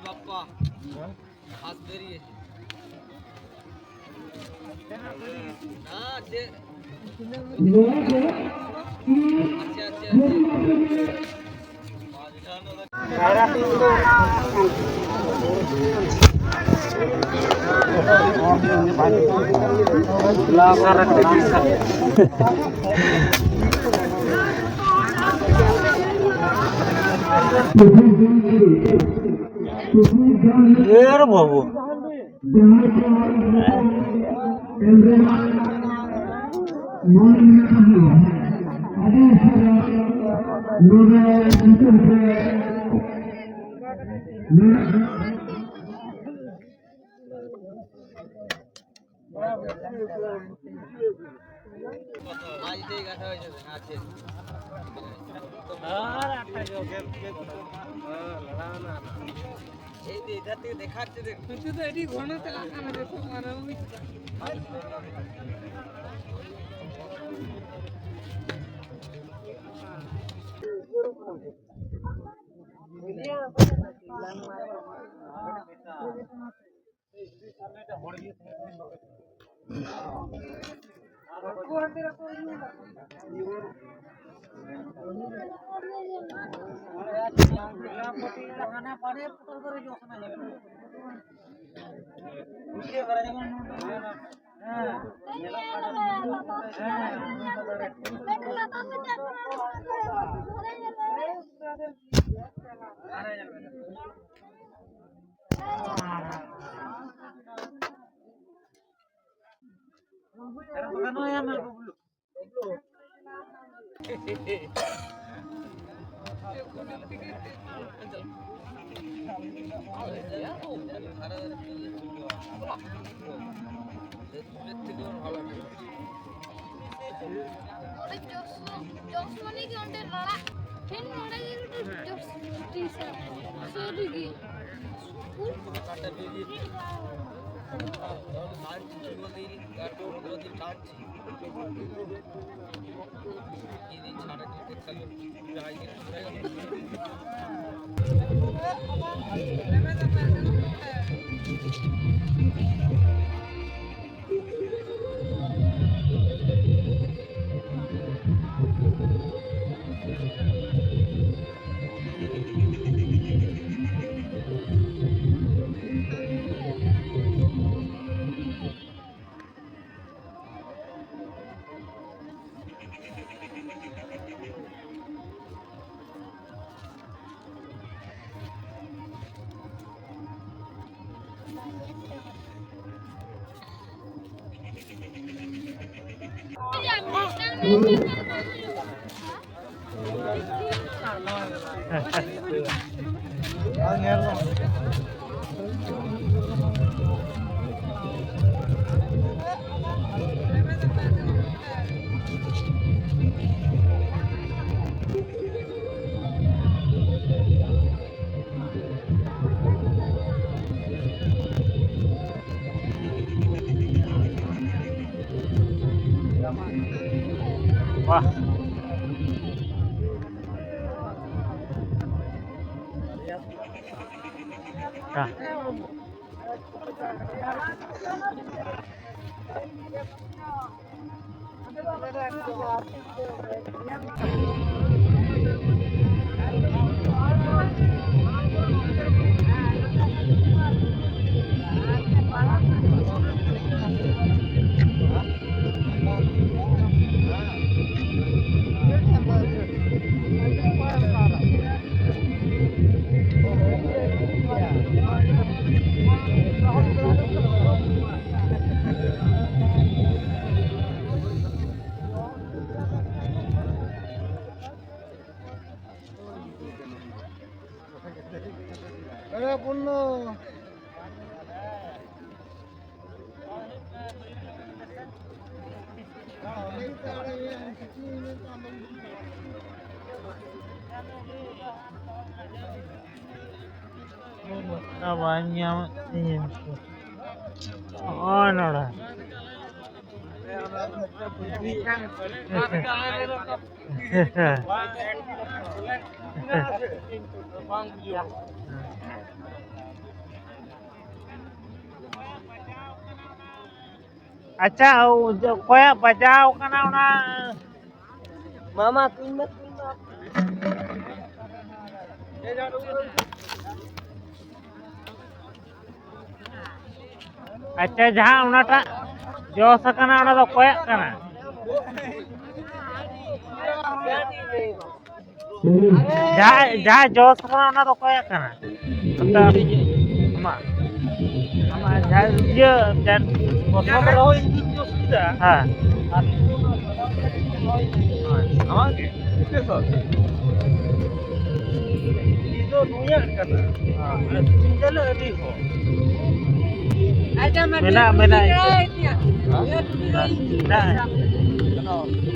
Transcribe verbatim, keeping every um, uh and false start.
ᱵᱟᱯᱟ ᱟᱥ ᱵᱮᱨᱤᱭᱮ ᱦᱮᱸ ᱪᱮᱫ ᱮᱨ ᱵᱟᱹᱵᱩ᱾ ᱱᱤᱛᱚᱜ ᱫᱚ ᱟᱹᱰᱤ ᱜᱷᱚᱱᱚ ᱪᱟᱞᱟᱜ ᱠᱟᱱᱟ, ᱡᱚᱛᱚ ᱢᱟᱱᱮ ᱵᱩᱡᱽ ᱠᱟᱜ᱾ ᱚᱸᱰᱮ ᱡᱚᱥ, ᱡᱚᱥ ᱢᱟᱱᱮ ᱜᱮ ᱚᱸᱰᱮ ᱞᱟᱲᱟᱜ ᱴᱷᱮᱱ ᱱᱚᱰᱮ ᱜᱮ ᱢᱤᱫᱴᱮᱱ ᱡᱚᱥ ᱴᱤ ᱥᱟᱨ ᱥᱩᱨ ᱨᱮᱜᱮ᱾ ᱵᱟᱦ᱾ ᱦᱮᱸ᱾ ᱵᱟᱹᱧ ᱧᱟᱢᱮᱫ ᱛᱤᱧᱟᱹ᱾ ᱱᱚᱜᱼᱚᱭ ᱱᱚᱰᱮ᱾ ᱟᱪᱪᱷᱟ, ᱚᱠᱚᱭᱟᱜ ᱵᱟᱡᱟᱣ ᱠᱟᱱᱟ ᱚᱱᱟ? ᱢᱟᱢᱟ, ᱛᱩᱧ ᱢᱮ, ᱛᱩᱧ ᱢᱮ᱾ ᱟᱪᱪᱷᱟ, ᱡᱟᱦᱟᱸ ᱚᱱᱟᱴᱟᱜ ᱡᱚᱥ ᱟᱠᱟᱱᱟ, ᱚᱱᱟ ᱫᱚ ᱚᱠᱚᱭᱟᱜ ᱠᱟᱱᱟ? ᱡᱟᱦᱟᱸ, ᱡᱟᱦᱟᱸ ᱡᱚᱥ ᱟᱠᱟᱱᱟ, ᱚᱱᱟ ᱫᱚ ᱚᱠᱚᱭᱟᱜ ᱠᱟᱱᱟ? ᱟᱢᱟᱜ, ᱟᱢᱟᱜ ᱡᱟᱦᱟᱸ ᱤᱭᱟᱹ, ᱡᱟᱦᱟᱸ ᱯᱨᱚᱛᱷᱚᱢ ᱨᱚᱦᱚᱭ ᱤᱧ ᱡᱚᱥ ᱠᱮᱫᱟ᱾ ᱦᱮᱸ᱾ ᱟᱨ ᱟᱢᱟᱜ ᱜᱮ? ᱛᱤᱥᱚᱜ? ᱤᱧ ᱫᱚ ᱱᱩᱭᱟᱜ ᱠᱟᱱᱟ᱾ ᱟᱨ ᱤᱧ ᱫᱚ ᱟᱹᱰᱤ ᱦᱚᱲ᱾ ᱢᱮᱱᱟᱜ, ᱢᱮᱱᱟᱜ᱾ ᱢᱮᱱᱟᱜ᱾